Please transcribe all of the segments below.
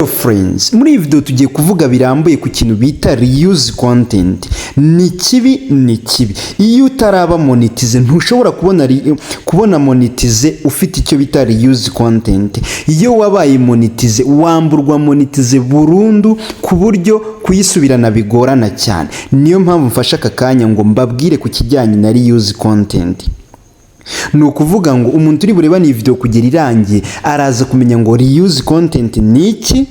Friends, muri iyi video tugiye kuvuga birambuye ku kintu bita reuse content. Ni kibi, ni kibi. Iyo utaraba monetize, ntushobora kubona monetize ufite icyo bita reuse content. Iyo wabaye monetize, wamburwa monetize burundu, ku buryo kuyisubirana bigorana cyane. Niyo mpamvu mfashe aka kanya ngo mbabwire ku kijyanye na reuse content. Ni ukuvuga ngo umuntu uri burebane iyi video kugera irangiye araza kumenya ngo reuse content ni iki,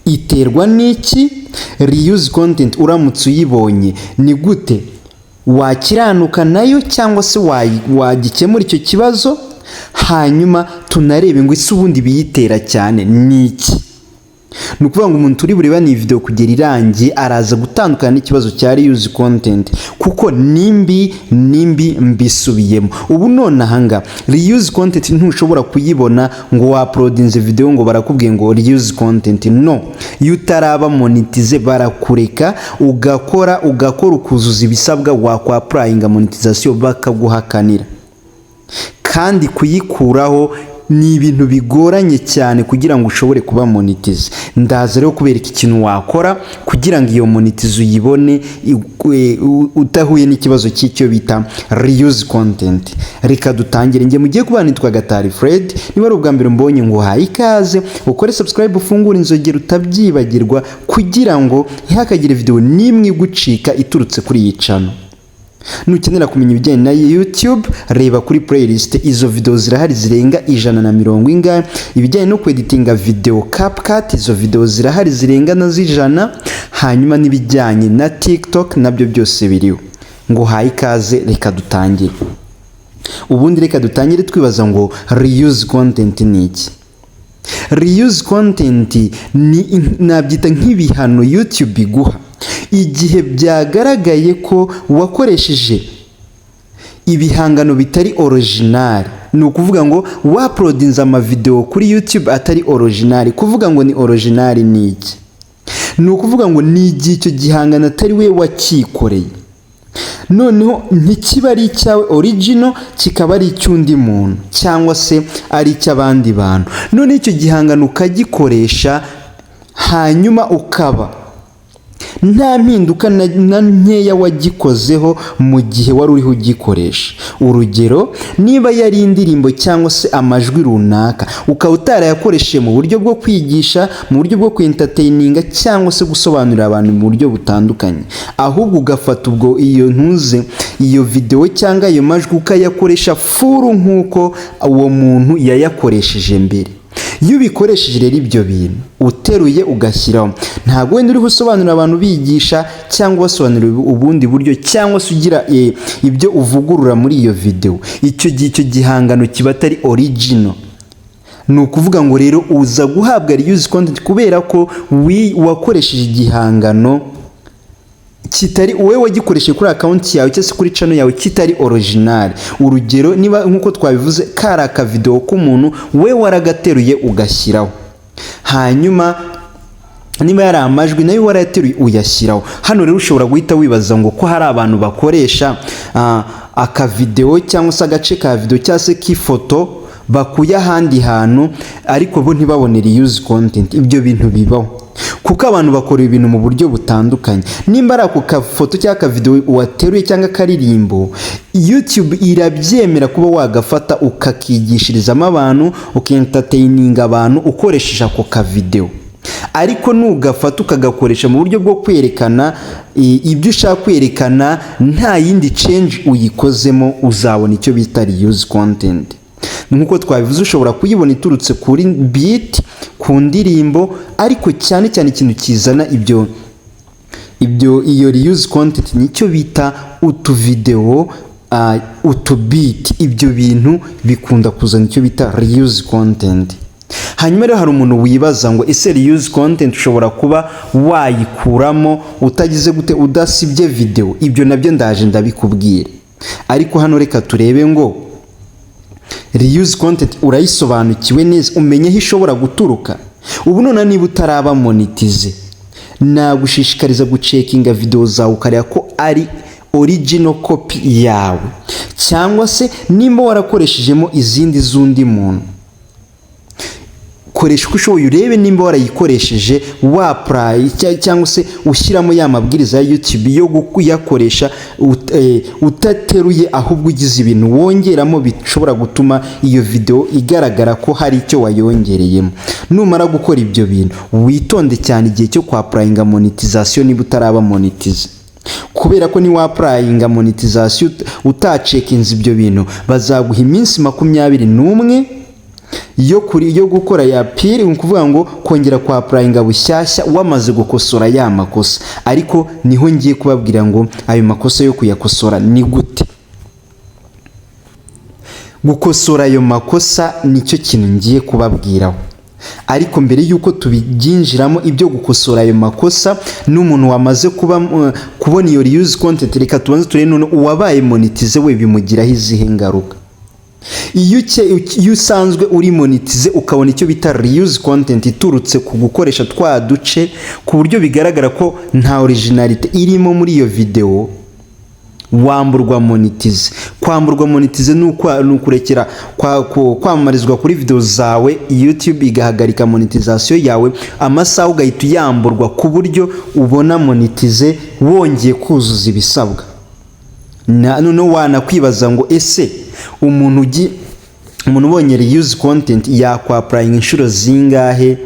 iterwa n'iki, reuse content uramutse uyibonye ni gute wakiranuka nayo cyangwa se wagikemura icyo kibazo. Hanyuma tunarebe ngo ese ubundi biyitera cyane ni iki. Ni ukuvuga ngo umuntu uri burebane iyi video kugera irangiye araza gutandukana n'ikibazo cya reuse content, kuko nimbi nimbi mbisubiyemo ubu none ahangaha. Reuse content ntushobora kuyibona ngo wauploadinze video ngo barakubwiye ngo reuse content. No, iyo utaraba monetize barakureka ugakora, ugakora, ukuzuza ibisabwa, wakwapplyinga monetization bakaguhakanira. Kandi kuyikuraho ni ibintu bigoranye cyane kugira ngo ushobore kuba monetize. Ndaza rero kubereka ikintu wakora kugira ngo iyo monetize uyibone utahuye n'ikibazo cy'icyo bita reuse content. Reka dutangire. Njye mugiye kubana nitwa Gatari Fred. Niba ari ubwa mbere mbonye, ngo uhaye ikaze, ukore subscribe, ufungure inzogera, utabyibagirwa, kugira ngo ntihakagire video n'imwe igucika iturutse kuri iyi channel. Nukenera kumenya ibijyanye na YouTube, reba kuri playlist, izo video zirahari zirenga 150 ingahe. Ibijyanye no kweditinga video, CapCut, izo video zirahari zirenga na z'ijana. Hanyuma n'ibijyanye na TikTok nabyo byose biriho. Ngo uhaye ikaze, reka dutangire. Ubundi reka dutangire twibaza ngo reuse content ni iki? Reuse content ni, nabyita nk'ibihano YouTube iguha igihe byagaragaye ko wakoresheje ibihangano bitari original. Ni ukuvuga ngo wauploadinze amavideo kuri YouTube atari original. Kuvuga ngo ni original ni iki? Ni ukuvuga ngo ni igihe icyo gihangano atari we wacyikoreye, noneho ntikiba ari icyawe original, kikaba ari icy'undi muntu cyangwa se ari icy'abandi bantu, noneho icyo gihangano ukagikoresha, hanyuma ukaba nta mpinduka na nkeya wagikozeho mu gihe wari uriho ugikoresha. Urugero, niba yari indirimbo cyangwa se amajwi runaka, ukaba utarayakoresheje mu buryo bwo kwigisha, mu buryo bwo kwentertaininga cyangwa se gusobanurira abantu mu buryo butandukanye, ahubwo ugafata ubwo iyo ntuze, iyo videwo cyangwa ayo majwi, ukayakoresha full nk'uko uwo muntu yayakoresheje mbere. Iyo ubikoresheje rero ibyo bintu uteruye ugashyiraho, ntabwo wenda uriho usobanurira abantu, bigisha cyangwa ubasobanurira ubundi buryo, cyangwa se ugira ibyo uvugurura muri iyo videwo, icyo gihe icyo gihangano kiba atari original. Ni ukuvuga ngo rero uza guhabwa reuse content kubera ko wakoresheje igihangano kitari wowe wagikoresheje kuri account yawe cyangwa se kuri channel yawe, kitari original. Urugero, niba nk'uko twabivuze kari akavideo k'umuntu, we waragateruye ugashyiraho, hanyuma niba yari amajwi nayo warayateruye uyashyiraho. Hano rero ushobora guhita wibaza ngo ko hari abantu bakoresha akavideo cyangwa se agace ka video cyangwa se k'ifoto bakuye ahandi hantu, ariko bo ntibabone reuse content. Ibyo bintu bibaho kuko abantu bakora ibintu mu buryo butandukanye. Nimba ari ako kafoto cyangwa akavideo wateruye cyangwa akaririmbo, YouTube irabyemera kuba wagafata ukakigishirizamo abantu, ukentertaininga abantu ukoresheje ako kavideo. Ariko nugafata ukagakoresha mu buryo bwo kwerekana ibyo ushaka kwerekana, nta yindi change uyikozemo, uzabona icyo bita reuse content. Nk'uko twabivuze, ushobora kuyibona iturutse kuri beat, ku ndirimbo, ariko cyane cyane ikintu kizana ibyo iyo reuse content nicyo bita utuvideo, utubeat. Ibyo bintu bikunda kuzana icyo bita reuse content. Hanyuma rero hari umuntu wibaza ngo ese reuse content ushobora kuba wayikuramo utagize gute, udasibye video? Ibyo nabyo ndaje ndabikubwira, ariko hano reka turebe ngo reuse content urayisobanukiwe neza, umenye aho ishobora guturuka. Ubu none niba utaraba monetize, nagushishikariza gucheckinga video zawe ukareba ko ari original copy yawe, cyangwa se nimba warakoreshejemo izindi z'undi muntu. Koresha uko ushoboye urebe nimba warayikoresheje wa apply cyangwa se ushyiramo ya mabwiriza ya YouTube yo kuyakoresha utateruye, ahubwo ugize ibintu wongeramo bishobora gutuma iyo video igaragara ko hari icyo wayongereyemo. Numara gukora ibyo bintu, witonde cyane igihe cyo kwa applyinga monetization niba utaraba monetize, kubera ko niwa applyinga monetization utacheckinze ibyo bintu, bazaguha iminsi 21 yo gukora ya appeal, ni ukuvuga ngo kongera kwa applyinga bushyashya wamaze gukosora ya makosa. Ariko niho ngiye kubabwira ngo ayo makosa yo kuyakosora ni gute. Gukosora ayo makosa nicyo kintu ngiye kubabwiraho. Ariko mbere y'uko tubyinjiramo ibyo gukosora ayo makosa n'umuntu wamaze kubona iyo reuse content, reka tubanze turebe none uwabaye monetize we bimugiraho izihe ngaruka. Iyo usanzwe uri monetize ukabona icyo bita reuse content iturutse ku gukoresha twa duce ku buryo bigaragara ko nta originality irimo muri iyo video, wamburwa monetize. Kwamburwa monetize ni ukurekera kwamamarizwa kuri video zawe, YouTube igahagarika monetization yawe, amasaha ugahita uyamburwa ku buryo ubona monetize wongeye kuzuza ibisabwa. Noneho wanakwibaza ngo: ese umuntu ubonye reuse content yakwa applyinga inshuro zingahe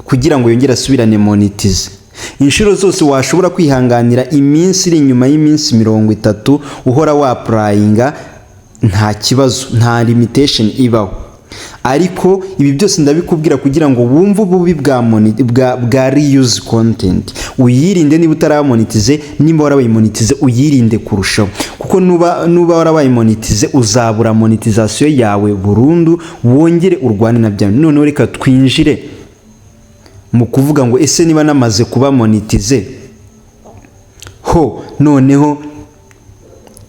kugira ngo yongere asubirane monetize? Inshuro zose washobora kwihanganira iminsi iri inyuma y'iminsi 30 uhora wa applyinga, nta kibazo, nta limitation ibaho. Ariko ibi byose ndabikubwira kugira ngo wumve ububi bwa reuse content, uyirinde niba utaramonetize. Nimba warabaye monetize, uyirinde kurushaho, kuko nuba warabaye monetize uzabura monetization yawe burundu, wongere urwane na bya. Noneho reka twinjire mu kuvuga ngo: ese niba namaze kuba monetize ho, noneho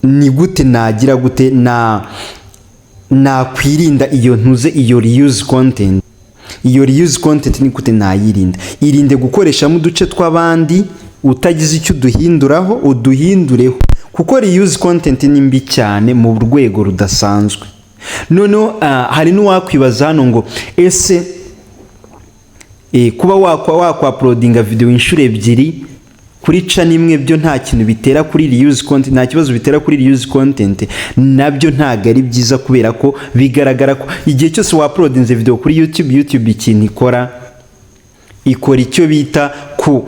ni gute nagira gute na nakwirinda iyo ntuze, iyo reuse content? Iyo reuse content ni gute nayirinda? Irinde gukoreshamo uduce tw'abandi utagize icyo uduhinduraho, uduhindureho, kuko reuse content ni mbi cyane mu rwego rudasanzwe. Noneho hari n'uwakwibaza hano ngo: ese kuba wakwa uploadinga video inshuro ebyiri kuri channel imwe byo nta kintu bitera kuri reuse content, nta kibazo bitera kuri reuse content? Nabyo ntabwo ari byiza, kubera ko bigaragara ko igihe cyose wa uploadinze video kuri YouTube, YouTube ikintu ikora, ikora icyo bita ku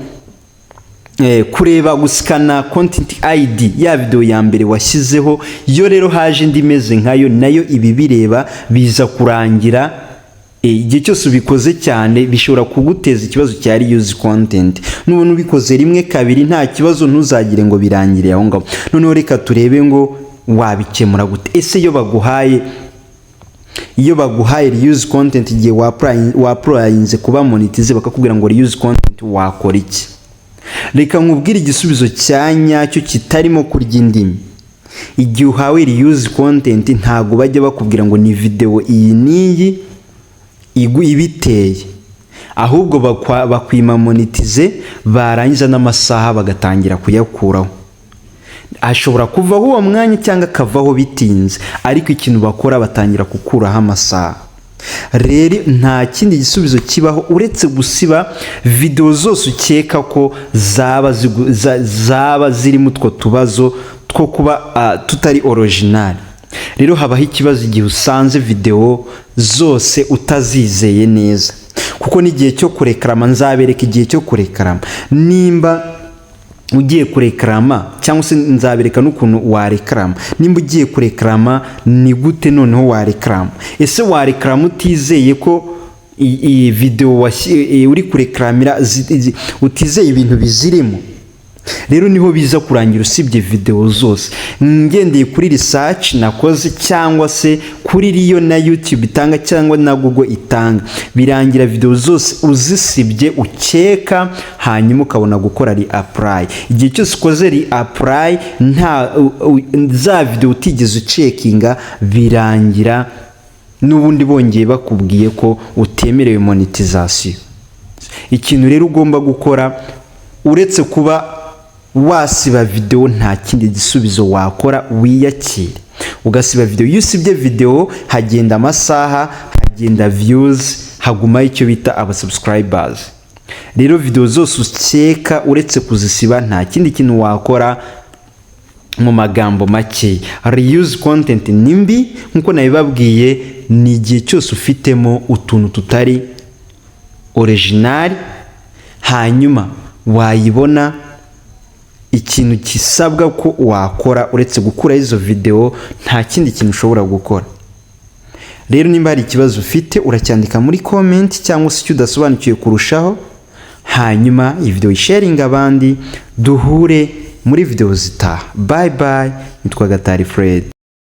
kureba, guscana content ID ya video ya mbere washyizeho. Iyo rero haje indi imeze nkayo, nayo ibi bireba, biza kurangira igihe cyose ubikoze cyane bishobora kuguteza ikibazo cya reuse content. Nubona ubikoze rimwe, kabiri, nta kibazo, ntuzagire ngo birangire aho ngaho. Noneho reka turebe ngo wabikemura gute. Ese iyo baguhaye reuse content igihe wa applyinze kuba monetize, bakakubwira ngo reuse content, wakora iki? Reka nkubwire igisubizo cya nyacyo kitarimo kurya indimi. Igihe uhawe reuse content, ntabwo bajya bakubwira ngo ni video iyi n'iyi ibiteye, ahubwo bakwima monetize, barangiza n'amasaha bagatangira kuyakuraho. Ashobora kuvaho uwo mwanya cyangwa akavaho bitinze, ariko ikintu bakora, batangira gukuraho amasaha. Rero nta kindi gisubizo kibaho uretse gusiba videwo zose ukeka ko zaba zirimo utwo tubazo two kuba tutari original. Rero habaho ikibazo igihe usanze videwo zose utazizeye neza, kuko n'igihe cyo kureclama, nzabereka igihe cyo kureclama nimba ugiye kureclama, cyangwa se nzabereka n'ukuntu wareclama nimba ugiye kureclama. Ni gute noneho wareclama? Ese wareclama utizeye ko iyi videwo uri kureclamira, utizeye ibintu bizirimo? Rero niho biza kurangira usibye videwo zose. Ngendeye kuri research nakoze, cyangwa se kuri riyo na YouTube itanga cyangwa na Google itanga, birangira videwo zose uzisibye ukeka, hanyuma ukabona gukora re-apply. Igihe cyose ukoze re-apply nta za videwo utigeze ucheckinga, birangira n'ubundi bongeye bakubwiye ko utemerewe monetization. Ikintu rero ugomba gukora, uretse kuba wasiba videwo, nta kindi gisubizo wakora, wiyakire ugasiba videwo. Iyo usibye videwo hagenda amasaha, hagenda views, Hagumaho icyo bita aba subscribers. Rero video zose ukeka, uretse kuzisiba, nta kindi kintu wakora. Mu magambo make, reuse content ni mbi nkuko nabibabwiye. Ni igihe cyose ufitemo utuntu tutari original, hanyuma wayibona, ikintu kisabwa ko wakora, uretse gukuraho izo video, nta kindi kintu ushobora gukora. Rero nimba hari ikibazo ufite, uracyandika muri comment, cyangwa se icyo udasobanukiwe kurushaho. Hanyuma iyi video uyisharinga abandi. Duhure muri video zitaha. Bye bye, nitwa Gatari Fred.